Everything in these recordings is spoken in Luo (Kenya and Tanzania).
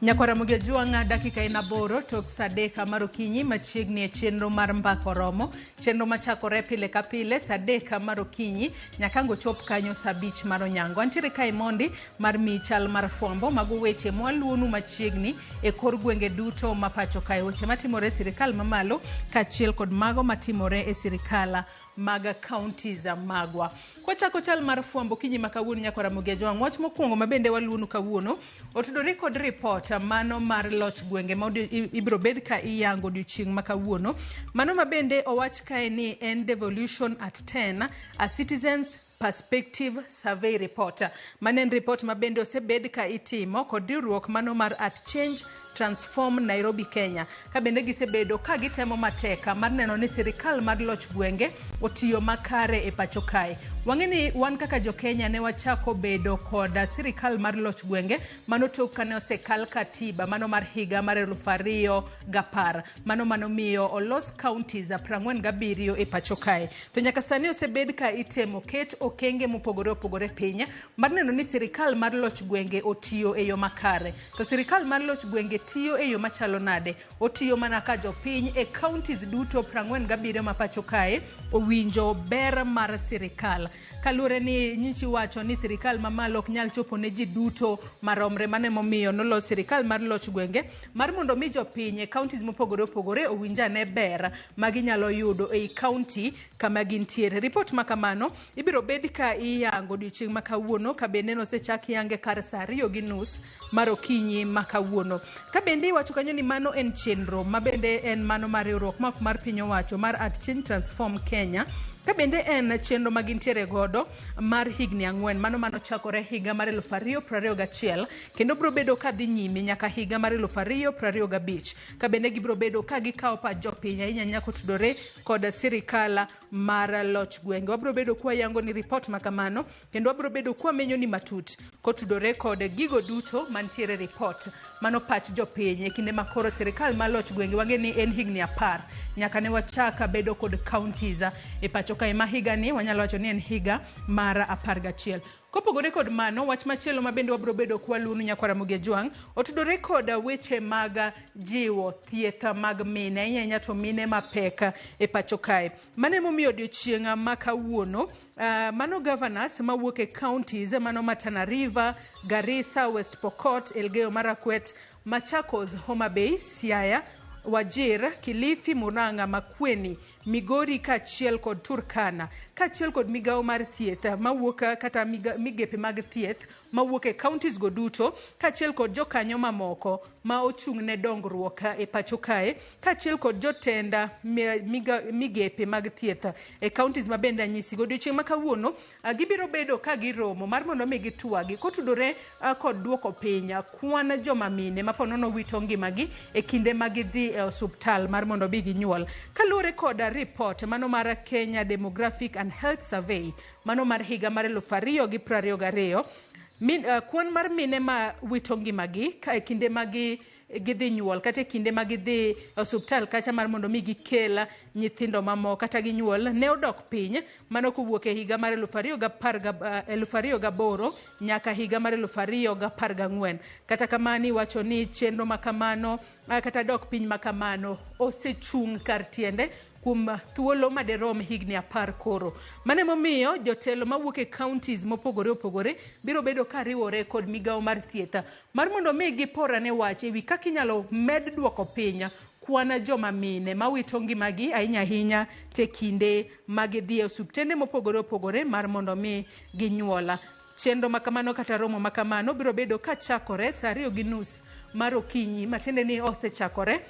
Nyakwara Jwang'a dakika en 8 tok sa 3 mar okinyi machiegni e chenro mar Mbaka Oromo. Chenro machakore pile ka pile sa 3 mar okinyi nyaka ang' ochop kanyo sa 5 mar onyango. Antiere kae mondi mar miyi chal mar fwambo mago weche mwaluonu machiegni e kor gwenge duto ma pacho kae. Weche matimore e sirikal mamalo kaachiel kod mago matimore e sirikal mag counties magwa. Kwachako chal mar fwambo kinyi ma kawuono nyakwara Ramogi Ajwang', wach mokwongo ma bende waluonu kawuono otudore kod ripot mano mar loch gwenge ma ibiro bed ka iyango odiochieng' ma kawuono. Mano ma bende owach kae ni en devolution at 10, a citizens perspective survey report. Mano en report ma bende osebed ka itimo kod riwruok mano mar at Change Transform Nairobi Kenya. Ka bende gisebedo ka gitemo matek mar neno ni sirikal mar loch gwenge otiyo makare e pacho kae. Wang'e ni wan kaka jo Kenya ne wachako bedo kod sirikal mar loch gwenge mano tok kane osekal katiba mano mar higa mar 2010. Mano manomiyo olos counties 47 e pacho kae. To nyaka sani osebed ka itemo ket okenge mopogore opogore piny mar neno ni sirikal mar loch gwenge otiyo e yo makare. To sirikal mar loch gwenge tiyo e yo machalo nade? Otiyo mana ka jopiny e counties duto 47 ma pacho kae owinjo ber mar sirikal. Kaluwore ni nyichi wacho ni sirikal mamalo ok nyal chopo ne ji duto maromre, mano emomiyo nolos sirikal mar loch gwenge mar mondo mi jopiny e counties mopogore opogore owinj ane ber ma ginyalo yudo ei county kama gintiere. Ripot ma kamano ibiro bed ka iyango odiochieng' ma kawuono ka bende nosechak yange kar sa 2:30 mar okinyi ma kawuono. Ka bende iwacho kanyo ni mano en chenro ma bende en mano mar riwruok ma ok mar piny owacho mar At Change Transform Kenya, ka bende en chenro ma gintiere godo mar higni 4 mano manochakore higa mar 2021 kendo biro bedo ka dhi nyime nyaka higa mar 2025, ka bende gibiro bedo ka gikawo pach jopiny ahinya ahinya kotudore kod sirikal mar loch gwenge. Wabiro bedo kwayango ni ripot ma kamano kendo wabiro bedo kwamenyo ni matut kotudore kod gigo duto mantiere ripot mano pach jopiny e kinde ma koro sirikal mar loch gwenge wang'e ni en higni 10 nyaka ne wachak bedo kod counties e pacho kae ma higani wanyalo wacho ni en higa mar 11. Kopogore kod mano, wach machielo ma bende wabiro bedo kwaluonu nyakwara Ramogi Ajwang' otudore kod weche mag jiwo thieth mag mine, ahinya ahinya to mine mapek e pacho kae. Mano emomiyo odiochieng' ma kawuono mano governors mawuok e counties mano ma Tana River, Garissa, West Pokot, Elgeyo Marakwet, Machakos, Homa Bay, Siaya, Wajir, Kilifi, Murang'a, Makueni, Migori kaachiel kod Turkana, kaachiel kod migawo mar thieth mawuok kata migepe mag thieth mawuok e counties go duto, kaachiel kod jokanyo mamoko ma ochung' ne dongruok e pacho kae, kaachiel kod jotend migepe mag thieth e counties ma bende anyisi. Odiochieng' ma kawuono gibiro bedo ka giromo mar mondo mi gitwagi kotudore kod duoko piny kwan joma mine ma ponono wito ngimagi e kinde ma gidhi e osuptal mar mondo bi ginyuol. Kaluwore kod report mano mar Kenya Demographic and Health Survey mano mar higa mar 2022, kwan mar mine ma wito ngimagi ka e kinde ma gidhi nyuol kata e kinde ma gidhi e osuptal kacha mar mondo mi gikel nyithindo mamoko kata ginyuol ne odok piny mano kowuok e higa mar 2018 nyaka higa mar 2014. Kata kamano iwacho ni chenro ma kamano kata dok piny ma kamano osechung' kar tiende kuom thuolo maderom higni 10 koro. Mano emomiyo jotelo mawuok e counties mopogore opogore biro bedo ka riwore kod migawo mar thieth mar mondo mi giporane wach ewi kaka inyalo med duoko piny kwan joma mine mawito ngimagi ahinya ahinya te kinde ma gidhi e osuptende mopogore opogore mar mondo mi ginyuola. Chenro ma kamano kata romo ma kamano biro bedo ka chakore sa 2:30 mar okinyi, matiende ni osechakore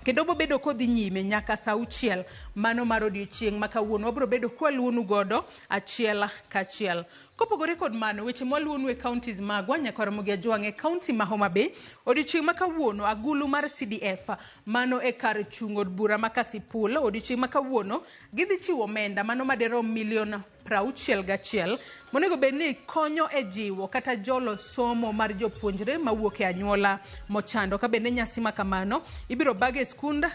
kendo bobedo kodhi nyime nyaka sa 6 mano mar odiochieng' ma kawuono. Wabiro bedo kwaluonu godo achiel kachiel. Kopogore kod mano, weche mwaluonu e counties magwa nyaka Ramogi Ajwang' e county ma Homa Bay odiochieng' ma kawuono agulu mar CDF mano e kar chung' od bura ma Kasipul odiochieng' ma kawuono gidhi chiwo omenda mano maderom milion 61 monego bed ni konyo e jiwo kata jolo somo mar jopuonjre mawuok e anyuola mochando. Ka bende nyasi ma kamano ibiro bag e skund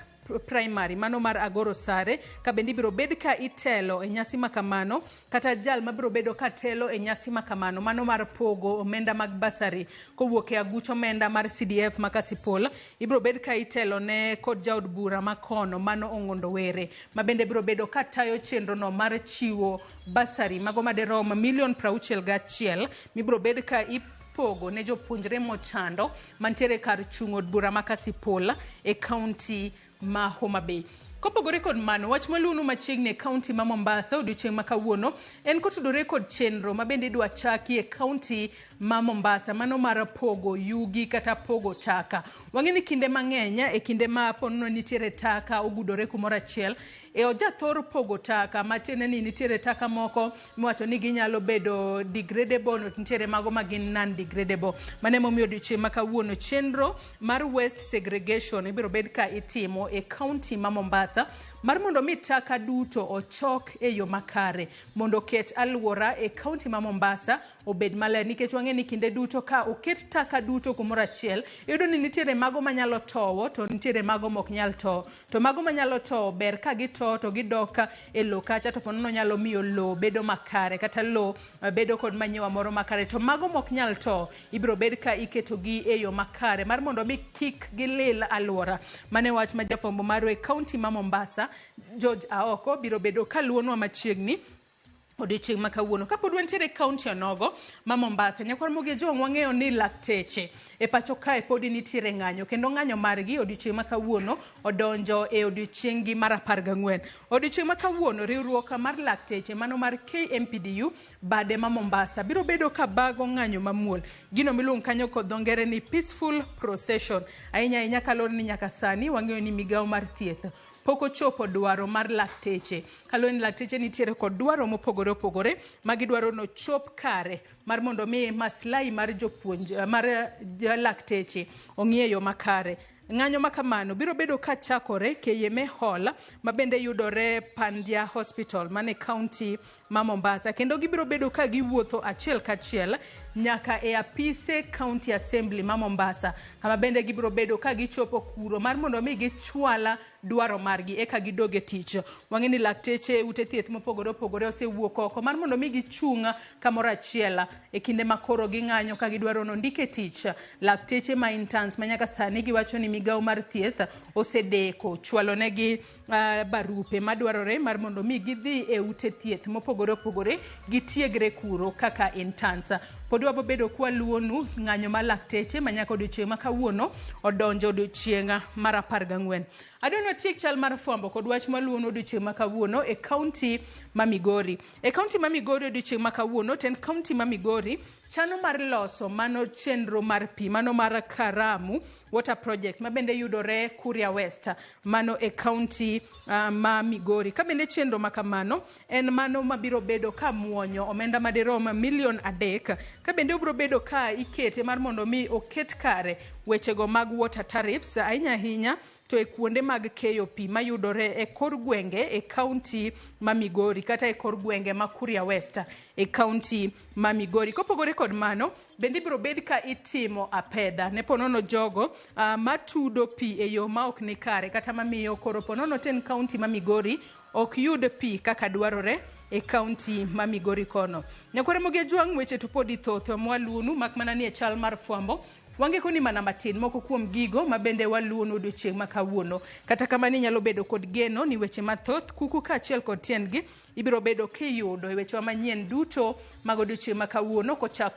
Primary mano mar Agoro Sare, ka bende ibiro bed ka itelo e nyasi makamano, kata jal mabiro bedo ka telo e nyasi makamano mano mar pogo omenda mag basari kowuok e aguch omenda mar CDF ma Kasipul, ibiro bed ka itelo ne kod jaod bura makono mano Ong'ondo Were, ma bende biro bedo ka tayo chenro no mar chiwo basari mago maderom milion 61 mibiro bed ka ipogo ne jopuonjre mochando mantiere kar chung' od bura ma Kasipul e kaunti ma Homa Bay. Kopogore kod mano, wach maluonu machiegni e kaunti ma Mombasa odiochieng' ma kawuono en kotudore kod chenro ma bende idwa chaki e kaunti ma Mombasa, mano mar pogo yugi kata pogo taka. Wang'e ni kinde mang'eny e kinde ma ponono nitiere taka ogudore kumoro achiel, e ojathor pogo taka, matiende ni nitiere taka moko miwacho ni ginyalo bedo degradable to nitiere mago ma gin non degradable. Mano emomiyo odiochieng' ma kawuono chenro mar waste segregation ibiro bed ka itimo e kaunti ma Mombasa mar mondo mi taka duto ochok e yo makare mondo oket alwora e kaunti ma Mombasa obed maler, nikech wang'e ni kinde duto ka oket taka duto kumoro achiel, iyudo ni nitiere mago manyalo towo to nitiere mago mok nyal towo, to mago manyalo towo ber ka gitowo to gidok e lowo kacha, to ponono nyalo miyo lowo bedo makare kata lowo bedo kod manyiwa moro makare, to mago mok nyal towo ibiro bed ka iketogi e yo makare mar mondo mi kik gilil alwora. Mane wach ma jafwambo marwa e kaunti ma Mombasa George Aoko biro bedo kaluonwa machiegni odiochieng' ma kawuono. Kapod wantiere e kaunti onogo ma Mombasa, nyakwar Mogi Jong, wang'eyo ni lakteche e pacho kae podi nitiere ng'anyo, kendo ng'anyo margi odiochieng' ma kawuono odonjo e odiochieng'gi mar 14. Odiochieng' ma kawuono riwruok mar lakteche mano mar KMPDU bade ma Mombasa biro bedo ka bago ng'anyo mamuol, gino miluongo kanyo kod dho ngere ni peaceful procession, ahinya ahinya kaluwore ni nyaka sani wang'eyo ni migawo mar thieth pok ochopo dwaro mar lakteche, kaluwore ni lakteche nitiere kod dwaro mopogore opogore ma gidwaro nochop kare mar mondo mi maslahi mar jopuonj mar lakteche ong'i e yo makare. Ng'anyo ma kamano biro bedo ka chakore KMA Hall ma bende yudore Pandya Hospital mane kaunti ma Mombasa, kendo gibiro bedo ka giwuotho achiel kachiel nyaka e apise County Assembly ma Mombasa, kama bende gibiro bedo ka gichopo kuro mar mondo mi gichwala dwaro margi eka gidog e tich. Wang'e ni lakteche ute thieth mopogore opogore osewuok oko mar mondo mi gichung' kamoro achiel e kinde ma koro ging'anyo ka gidwaro nondik e tich lakteche ma interns ma nyaka sani giwacho ni migawo mar thieth osedeko chwalo negi barupe madwarore mar mondo mi gidhi e ute thieth mopogore opogore gitiegre kuro kaka interns. Pod wabobedo kwaluonu ng'anyo mar lakteche ma nyaka odiochieng' ma kawuono odonjo odiochieng' mar 14. Adwa watiek chal mar fwambo kod wach maluonu odiochieng' ma kawuono e kaunti ma Migori. E kaunti ma Migori odiochieng' ma kawuono, tend kaunti ma Migori chano mar loso mano chenro mar pi mano mar Karamu Water Project ma bende yudore Kuria West mano e kaunti ma Migori. Ka bende chenro ma kamano en mano mabiro bedo ka muonyo omenda madirom milion 3, ka bende obiro bedo ka ikete mar mondo mi oket kare wechego mag water tariffs ahinya ahinya to e kuonde mag keyo pi mayudore e kor gwenge e kaunti ma Migori kata e kor gwenge ma Kuria West e kaunti ma Migori. Kopogore kod mano, bende ibiro bed ka itimo apedha ne ponono jogo matudo pi e yo ma ok ni kare kata mamiyo koro ponono ten kaunti ma Migori ok yud pi kaka dwarore e kaunti ma Migori kono. Nyakwar Ramogi Ajwang', weche to podi thoth mwaluonu mak mana ni e chal mar fwambo wangeko ni mana matin moko kuom gigo ma bende waluonu odiochieng' ma kawuono. Kata kamano inyalo bedo kod geno ni weche mathoth kuku kaachiel kod tiendgi ibiro bedo kiyudo e wechewa manyien duto mag odiochieng' ma kawuono kochakore